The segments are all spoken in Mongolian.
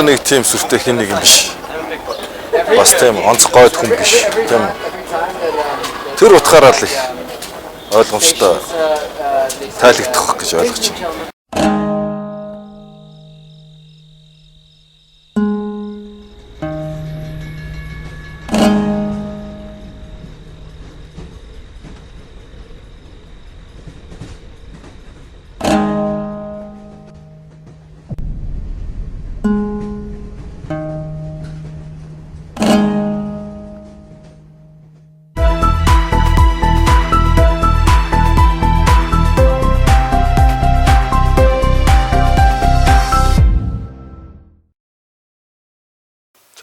Өөрөө нэг тийм сүртэй хин нэг юм биш. Бас тийм онцгой хүн биш, тийм үү? Тэр утгаараа л их ойлгомжтой тайлагдах гэж ойлгож байна.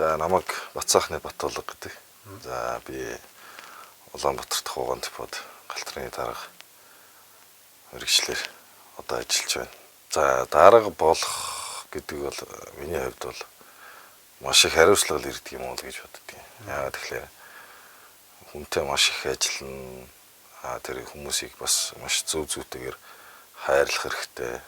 За намайг Батсаахны Батулга гэдэг. За би Улаанбаатар дахь хуган депод галтрын дарга мэргэжлээр одоо ажиллаж байна. За дарга болох гэдэг бол миний хувьд бол маш их хариуцлага ирдэг юм уу гэж боддог. Яагаад тэгэхээр хүнтэй маш их ажиллана. Тэр хүмүүсийг бас маш зөв зөвтэйгээр хайрлах хэрэгтэй.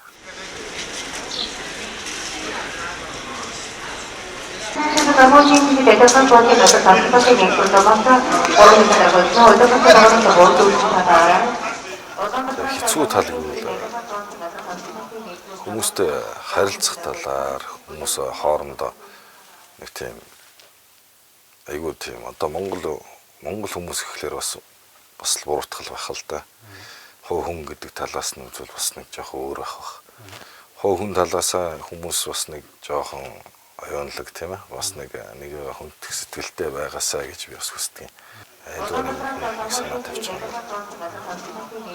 Хэцүү тал гэвэл хүмүүстэй харилцах талаар, хүмүүс хоорондоо нэг тийм айгүй тийм одоо Монгол хүмүүс гэхлээр бас л буруутгал байх л да. Хувь хүн гэдэг талаас нь үзвэл бас нэг жоохон өөр байх бах. Хувь хүн талаасаа хүмүүс бас нэг жоохон оюунлаг, тийм ээ. Бас нэг хүндэх сэтгэлтэй байгаасаа гэж би бас хүсдэг юм. Айлуу нэг санаа тавьчих юм бол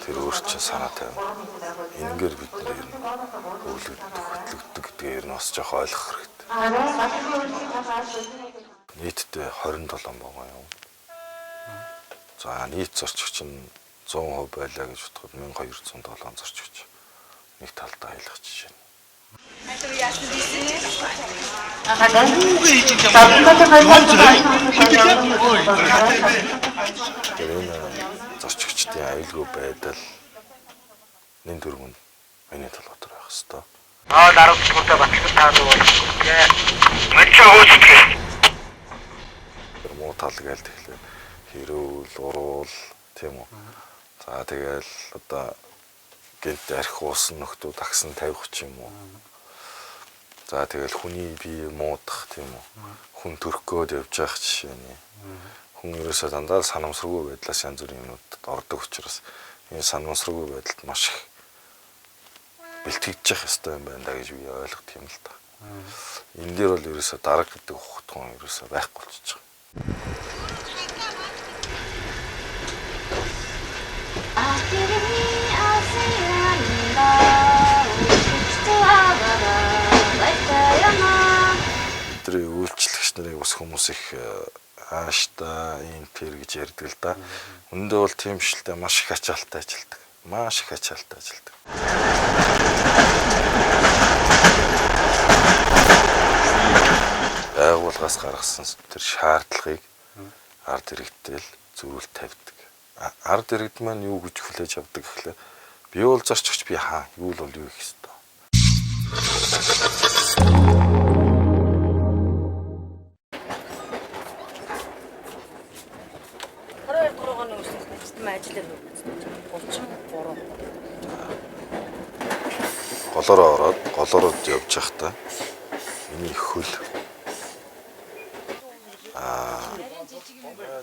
тэр өөр чинь санаа тавина. Энэнгээр бид нэр ер нь хөглөгддөг, хөтлөгддөг гэдгээ ер нь бас жоохон ойлгох хэрэгтэй. Нийтдээ 27 байгаа юм. За нийт зорчигч нь 100% байлаа гэж бодоход 1207 зорчигч нэг талдаа аялах жишээ. Тэр энэ зорчигчдын аюулгүй байдал нэн дөрвөн миний толгой байх хэвээр. Аа дарамтлуудаа батлан таалуу болчихлоо. Мачаа хөөцгөө. Тэр муу тал гээл тэгэхээр хэрүүл, уруул, тийм үү. За тэгэл одоо гэнт арх уусан нөхдүүд агсан тавих ч юм уу. За тэгэл хүний бие муудах, тийм үү. Хүн төрөх гээд явж явах жишээ нь. Хүн ерөөсөө дандаа санамсаргүй байдлаас янз бүрийн юмнуудад ордог учраас энэ санамсаргүй байдалд маш их бэлтгэж явах ёстой юм байна да гэж би ойлгох юм л да. Энэ дээр бол ерөөсөө дарга гэдэг ухтгон ерөөсөө байхгүй болчихж байгаа. Бидний үйлчлэгч нарыг бас хүмүүс их ааштай, ийм тэр гэж ярьдаг л да. Үүндээ бол тийм биш л дээ, маш их ачаалттай ажилладаг. Маш их ачаалттай ажилладаг. Байгууллагаас гаргасан тэр шаардлагыг ард иргэдтэй л зөрүүл тавьдаг. Ард иргэд маань юу гэж хүлээж авдаг гэхлээр би бол зорчигч, би хаа, юу л бол юу хийх ёстой. Голороо ороод, голороо явж байхдаа миний хөл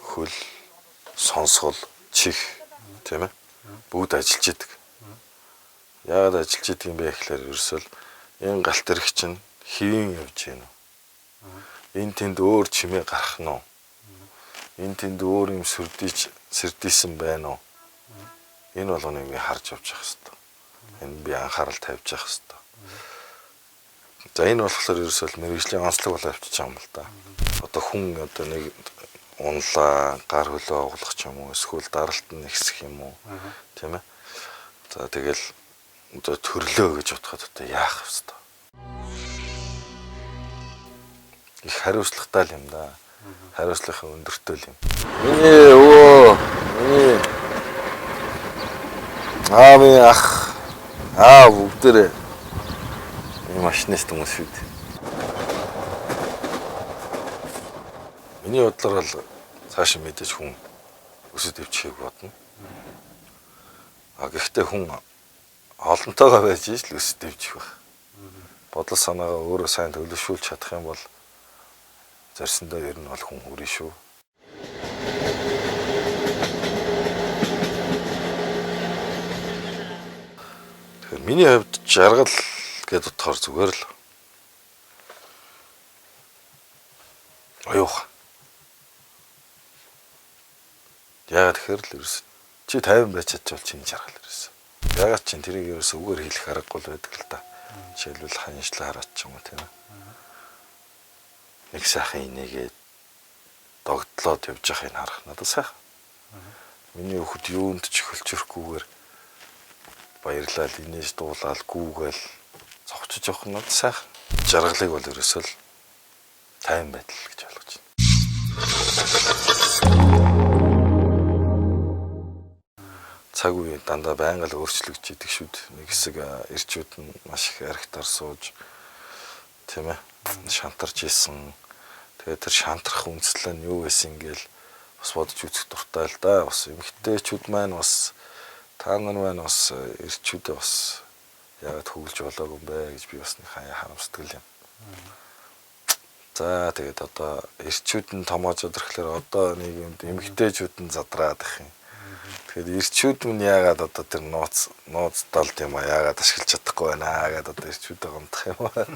хөл, сонсгол, чих, тийм ээ, бүгд ажиллаж идэг. Яагаад ажиллаж идэг юм бэ гэхлээр ерөөсөө энэ галт тэрэг чинь хэвийн явж гин үү? Энэ тэнд өөр чимээ гарах нь уу? Энэ тэнд өөр юм сэрдийсэн байна уу? Энэ болгоныг би харж явж явах хэрэгтэй. Энэ би анхаарал тавьж явах хэрэгтэй. За энэ болохоор ерөөсөө мэргэжлийн онцлог болоо явчихж байгаа юм л да. Одоо хүн одоо нэг унлаа, гар хөлөө оглох ч юм уу, эсвэл даралт нь ихсэх юм уу, тийм ээ. За тэгэл одоо төрлөө гэж бодоход одоо яах вэ? Их хариуцлагатай л юм да. Хариуцлагын өндөртэй л юм. Миний өвөө, миний аавын ах, аав бүгдээрээ энэ машинист хүмүүс шүү дээ. Миний бодлоор бол цаашаа мэдээж хүн өсөд дэвчихийг бодно. А гэхдээ хүн олонтойгоо байж л өсөд дэвчих байх. Бодол санаагаа өөрөө сайн төлөвшүүлж чадах юм бол зорьсондоо ер нь бол хүн хүрнэ шүү. Тэгэхээр миний хувьд жаргал гэдээ бодохоор зүгээр л оюух. Яагаад тэгэхээр л ерөөс чи 50 байж чадвал чиний жаргал ерөөс. Яагаад чинь тэрийг ерөөс үгээр хэлэх аргагүй л байдаг л да. Жишээлбэл ханшлаа хараад ч юм уу тийм ээ. Нэг сайхан инээгээд догтлоод явж байхыг харах надад сайхан. Миний өхөд юунд ч хөлчөрөхгүйгээр баярлал, инээж дуулаад, гүүгээл цогцож явах нь надад сайхан. Жаргалыг бол ерөөсөө л тайван байдал гэж ойлгож байна. Цаг үе дандаа байнга л өөрчлөгдөж идэг шүү дээ. Нэг хэсэг эрчүүд нь маш их архитар сууж тийм ээ шантарч исэн. Тэгээд тэр шантрах үндслэн нь юу байсан ингээл бас бодож үзэх дуртай л да. Бас эмэгтэйчүүд маань бас та нар маань бас эрчүүдээ бас яагаад хөглөж болоогүй юм бэ гэж би бас нэг хаяа харамсдаг юм. За тэгээд одоо эрчүүд нь томоожод ирэхлээр одоо нэг юм эмэгтэйчүүд нь задраад их юм. Тэгэхээр эрчүүд минь яагаад одоо тэр нууц долд юм а яагаад ашиглаж чадахгүй байна гэдэг одоо эрчүүдээ гомдох юм аа.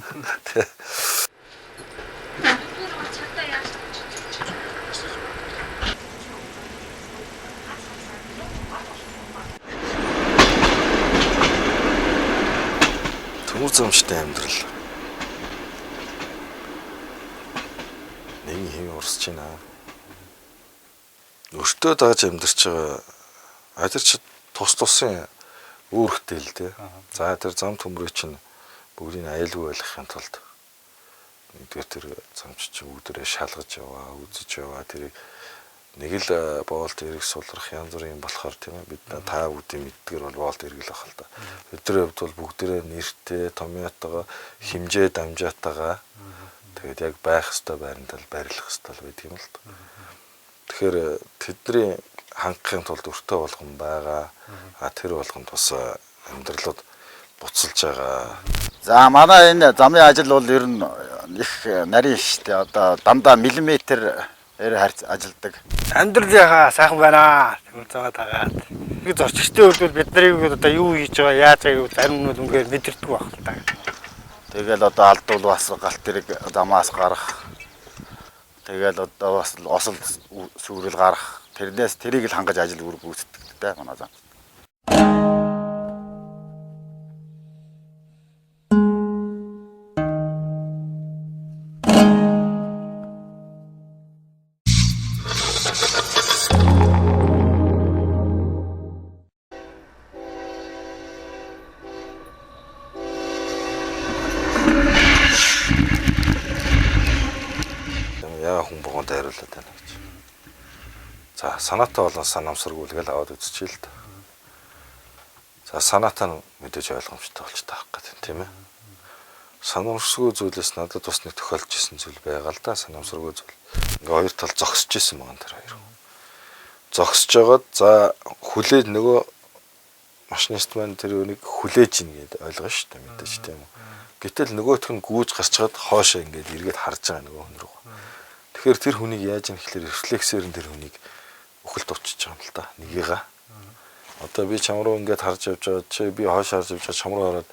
Төмөр замчтай амьдрал. Нэгэн хэвийн урсж байна. Өртөө дааж амьдарч байгаа ажирч тус тусын үүрэгтэй л дээ. За тэр зам төмрөө чинь бүгдийг аюулгүй байлгахын тулд нэгдүгээр тэр замч чинь бүгдээрээ шалгаж яваа, үзэж яваа. Тэрийг нэг л боолт эрэг сулрах янз бүрийн болохоор тийм ээ бид та бүгдийн мэддгэр бол боолт эрэг л байх л да. Бидний хувьд бол бүгдээрээ нэртэй, томьёотойгоо, хэмжээ дамжаатайгаа тэгээд яг байх ёстой байранд л байрлах ёстой л байдаг юм л да. Тэгэхээр тэдний хангахын тулд өртөө болгон байгаа. А тэр болгонд бас амьдралууд буцалж байгаа. За манай энэ замын ажил бол ер нь их нарийн шүү дээ. Одоо дандаа миллиметр харьц ажилдаг. Амьдрал яхаа сайхан байна. Тэгвэл заагаад дагаад. Нэг зорчигчтой үед бол бид нарыг одоо юу хийж байгаа, яаж байгаа гэвэл зарим нь үнээр мэдэрдэг байх л та. Тэгэл одоо алдвал бас галт тэрэг замаас гарах. Тэгэл одоо бас осол сүрэл гарах. Тэрнээс тэрийг л хангаж ажил үүрэг гүйцэтгэдэг дээ манай зам. Яа хүн болгонд хариулаад байна гэж. За санаатай болон санамсаргүй л аваад үзчихээ л да. За санаатай нь мэдээж ойлгомжтой болч таах гэдэг тийм ээ. Санамсаргүй зүйлээс надад бас нэг тохиолдож исэн зүйл байгаа л да. Санамсаргүй зүйл. Ингээ хоёр тал зогсож исэн байгаа тэр хоёр. Зогсож байгаад за хүлээж нөгөө машинист маань тэр үнийг хүлээж ин гэдээ ойлгоно шүү дээ мэдээж тийм үү. Гэтэл нөгөөх нь гүүж гарчгаад хоошоо ингээд эргээд харж байгаа нөгөө хүн рүү. Тэгэхээр тэр хүнийг яаж юм гэхлээр рефлексээр нь тэр хүнийг үхэлд уучиж байгаа юм л да. Нэгийга. Одоо би чам руу ингээд харж явж байгаа чи би хойш харж явж байгаа чам руу хараад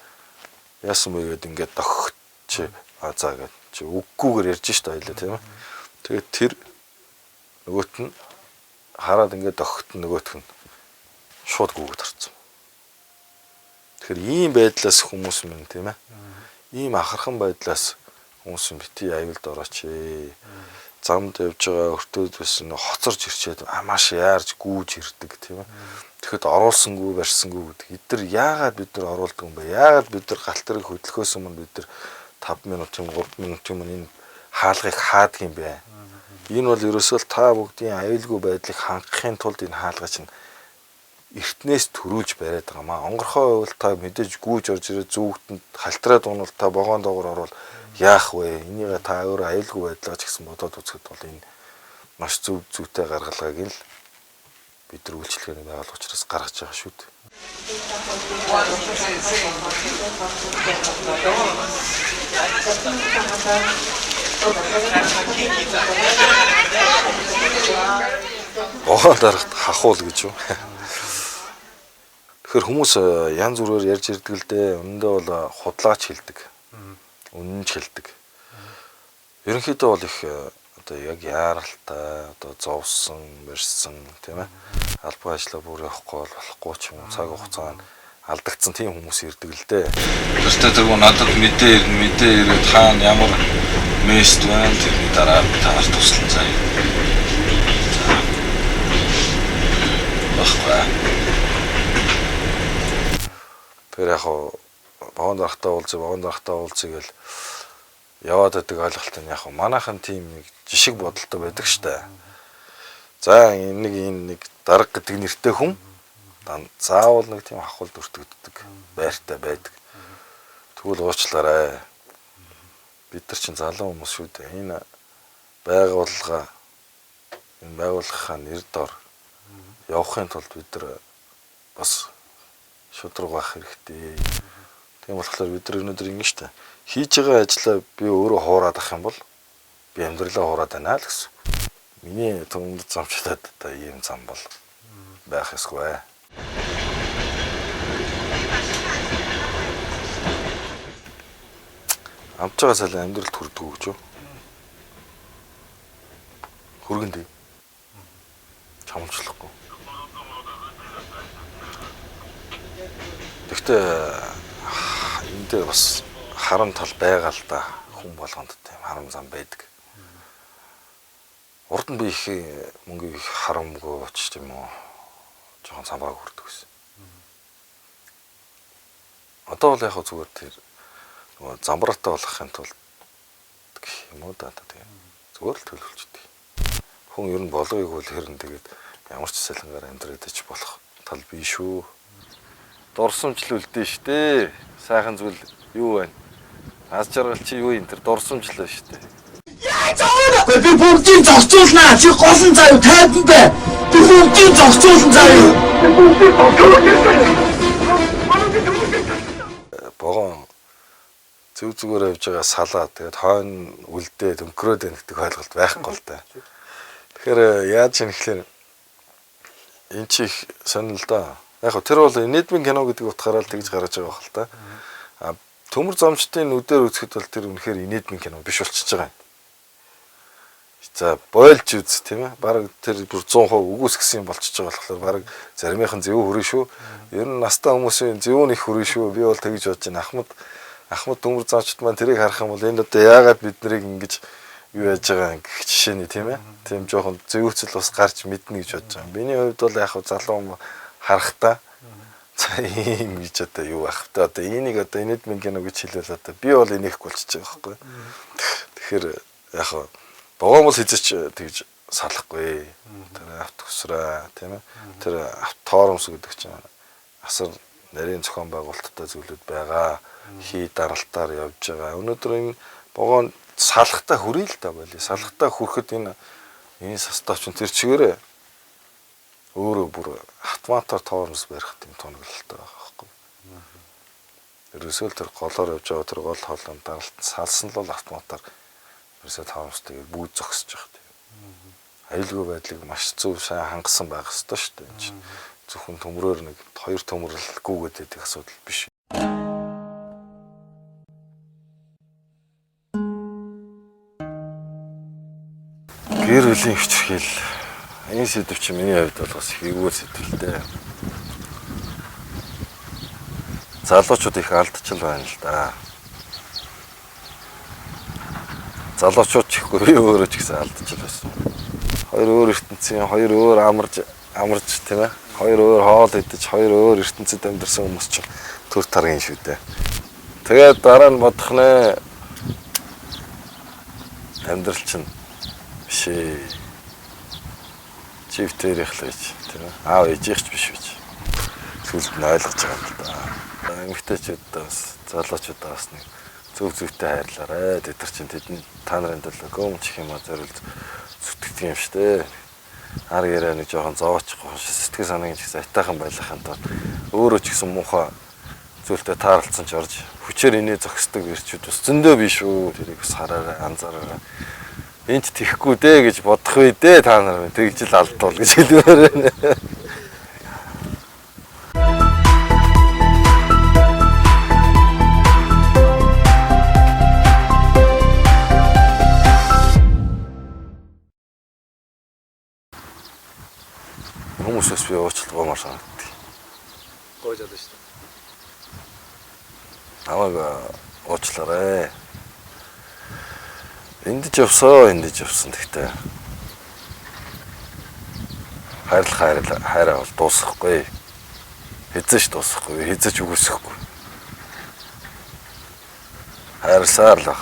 яасан бэ гэд ингээд дохих чи а за гэд чи үггүйгээр ярьж штэ хоёлаа тийм ээ. Тэгээд тэр нөгөөт нь хараад ингээд дохихт нь нөгөөх нь шууд гүгэд орсон. Тэгэхээр ийм байдлаас хүмүүс минь тийм ээ. Ийм ахархан байдлаас хүмүүс нь бити аюулд орооч ээ. Замд явж байгаа өртөөд байсан хоцорж ирчээд маш яарж гүүж ирдэг тийм ээ. Тэгэхэд оруулсангүй барьсангүй гэдэг. Эдгээр яагаад бид нар оруулдаг юм бэ? Яагаад бид нар галт тэрэг хөдлөхөөс өмнө бид нар 5 минут юм 3 минут юм энэ хаалгыг хаадаг юм бэ? Энэ бол ерөөсөө л та бүгдийн аюулгүй байдлыг хангахын тулд энэ хаалга чинь эртнээс төрүүлж бариад байгаа маа. Онгорхой байвал та мэдээж гүүж орж ирээ зүгтэнд халтраад унвал та вогоон доогоор орвол яах вэ? Энийгээ та өөрөө аюулгүй байдлаа ч гэсэн бодоод үзэхэд бол энэ Маш зөв зүйтэй гаргалгааг л бид нар үйлчилгээний байгууллага учраас гаргаж байгаа шүү дээ. Вогоон дарагт хахуул гэж юу. Тэгэхээр хүмүүс янз бүрээр ярьж ирдэг л дээ. Үнэндээ бол худлаач хэлдэг. Үнэн ч хэлдэг. Ерөнхийдөө бол их одоо яг яаралтай, одоо зовсон, мэрсэн тийм ээ. Албан ажлаа бүр явахгүй бол болохгүй ч юм уу. Цаг хугацаанд алдагдсан тийм хүмүүс ирдэг л дээ. Тэртээ тэргүй надад мэдээ ирнэ, мэдээ ирээд хаана ямар мест байна тэрний дараа та нар туслан заяа. Баггүй. Тэр яг вагон дарахтаа уулзъя гэл яваад байдаг ойлголт нь яг манайхан тийм нэг жишг бодолтой байдаг штэ. За энэ нэг дарга гэдэг нэртэй хүн заавал нэг тийм хахуул дүртэгддэг байртай байдаг. Тэгвэл уучлаарай. Бид нар чинь залуу хүмүүс шүү дээ. Энэ байгууллага энэ байгууллагынхаа нэр дор явахын тулд бид нар бас шудраг байх хэрэгтэй. Тийм болохоор бид нар өнөөдөр ингэ штэ. Хийж байгаа ажлаа би өөрөө хуураад ах юм бол би амьдралаа хуураад байна л гэсэн. Миний төмөр замчлаад одоо ийм зам бол байх ёсгүй. Амж байгаа цалин амьдралд хүрдэг үү гэж юу? Хүргэн дээ. Чамчлахгүй. Гэхдээ энэ дээр бас харам тал байгаа л да. Хүн болгонд тийм харам зам байдаг. Урд нь би их мөнгө их харамгүй ч тийм үү. Жохон самбааг хүрдэг гэсэн. Одоо бол яг зүгээр тэр нөгөө замбраатай болохын тулд гэх юм уу да тийм. Зүгээр л төлөвлөждөг. Хүн ер нь болгоёг бол хэрэн тэгээд ямар ч цалингаар амьдраад ич болох тал биш шүү. Дурсамжлал үлдэн штэ. Сайхан зүйл юу вэ? Аз жаргал чи юу юм тэр дурсамжлал штэ. Би бүгдийг зохицуулнаа. Чи голон заяа тайван бай. Би бүгдийг зохицуулна заяа. Би бүгдийг зохицуулна. Богоон зөв зүгээр явж байгаа салаа тэгээд хойно үлдээд өнгөрөөд байна гэдэг ойлголт байхгүй л да. Тэгэхээр яаж юм гэхлээр энэ чи их сонирхол да. Яг тэр бол инээдмийн кино гэдэг утгаараа л тэгж гарч байгаа байх л та. А төмөр зомчдын нүдээр үзэхэд бол тэр үнэхээр инээдмийн кино биш болчихж байгаа юм. За бойлж үз тийм ээ. Бараг тэр бүр 100% үгүйсгэсэн юм болчихж байгаа болохоор бараг заримынхан зөв хүрэн шүү. Ер нь настай хүмүүсийн зөв нь их хүрэн шүү. Би бол тэгж бодож байна. Ахмад төмөр зомчд маань тэрийг харах юм бол энэ одоо яагаад бид нарыг ингэж юу яаж байгаа гэх жишээний тийм ээ. Тийм жоохон зөвүүцэл бас гарч мэднэ гэж бодож байгаа. Миний хувьд бол яг залуу харахтаа за ийм гэж одоо юу байх вэ? Одоо энийг одоо инээдмийн кино гэж хэлвэл одоо би бол инехгүй болчихж байгаа байхгүй. Тэгэхээр яг богоон бол хизээч тэгж салахгүй. Тэр авт хөсрөө тийм ээ. Тэр авт торомс гэдэг чинь асар нарийн зохион байгуулалттай зүйлүүд байгаа. Хий даралтаар явж байгаа. Өнөөдөр энэ богоон салахтаа хүрээ л да байли. Салахтаа хүрэхэд энэ состав чинь тэр чигээрээ өөрөө бүр автоматар тоормс барих тийм тоноглолтой байгаа байхгүй. Ерөөсөө л тэр голоор явж байгаа тэр гол хоолойн даралт салсан л бол автоматар ерөөсөө тоормс тэгээд бүгд зогсож байгаа тийм. Аюулгүй байдлыг маш зөв сайн хангасан байх ёстой шүү дээ. Энэ чинь зөвхөн төмрөөр нэг хоёр төмөрлөл гүгээд байдаг асуудал биш. Гэр бүлийн хүчирхийл энэ сэдв чинь миний хувьд бол бас эвгүй сэдв л дээ. Залуучууд их алдчихл байна л да. Залуучууд ч ихгүй би өөрөө ч гэсэн алдчихл байсан. Хоёр өөр ертөнцийн, хоёр өөр амарч тийм ээ. Хоёр өөр хоол идэж, хоёр өөр ертөнцид амьдарсан хүмүүс чинь төр таргийн шүү дээ. Тэгээд дараа нь бодох нэ. Амьдрал чинь биш ээ. Чивтэрих л гэж тийм ээ. Аав ээжийнх ч биш гэж. Сүүлд нь ойлгож байгаа юм л да. Эмэгтэйчүүдээ бас залуучуудаа бас нэг зөв зөвтэй хайрлаарай. Тэд нар чинь тэдний та нарын төлөө гомч гэх юм а зориулж зүтгэж тэгдэг юм шүү дээ. Ар гэрээ нэг жоохон зовоочихгүй сэтгэл санааг ч гэсэн айтайхан байлгахын тулд өөрөө ч гэсэн муухай зүйлтэй тааралцсан ч орж хүчээр инээ зогсдог эрчүүд бас зөндөө биш үү. Тэрийг бас хараарай, анзаараарай. Энд ч тэхгүй дээ гэж бодох үе дээ та нар тэгж л алдвал гэж хэлмээр байна. Хүмүүсээс би уучлалт гомоор санагддаг. Гойж олно шүү дээ. Намайг уучлаарай. Энд ч явсаа, энд ч явсан гэхдээ хайрлах хайр хайраа бол дуусахгүй. Хэзээ ч дуусахгүй, хэзээ ч үгүйсэхгүй. Хайрласаар л байх.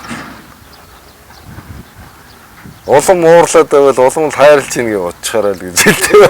Улам уурлаад байвал улам л хайрлж ийн гэж бодчихорой л гэж хэлдэг.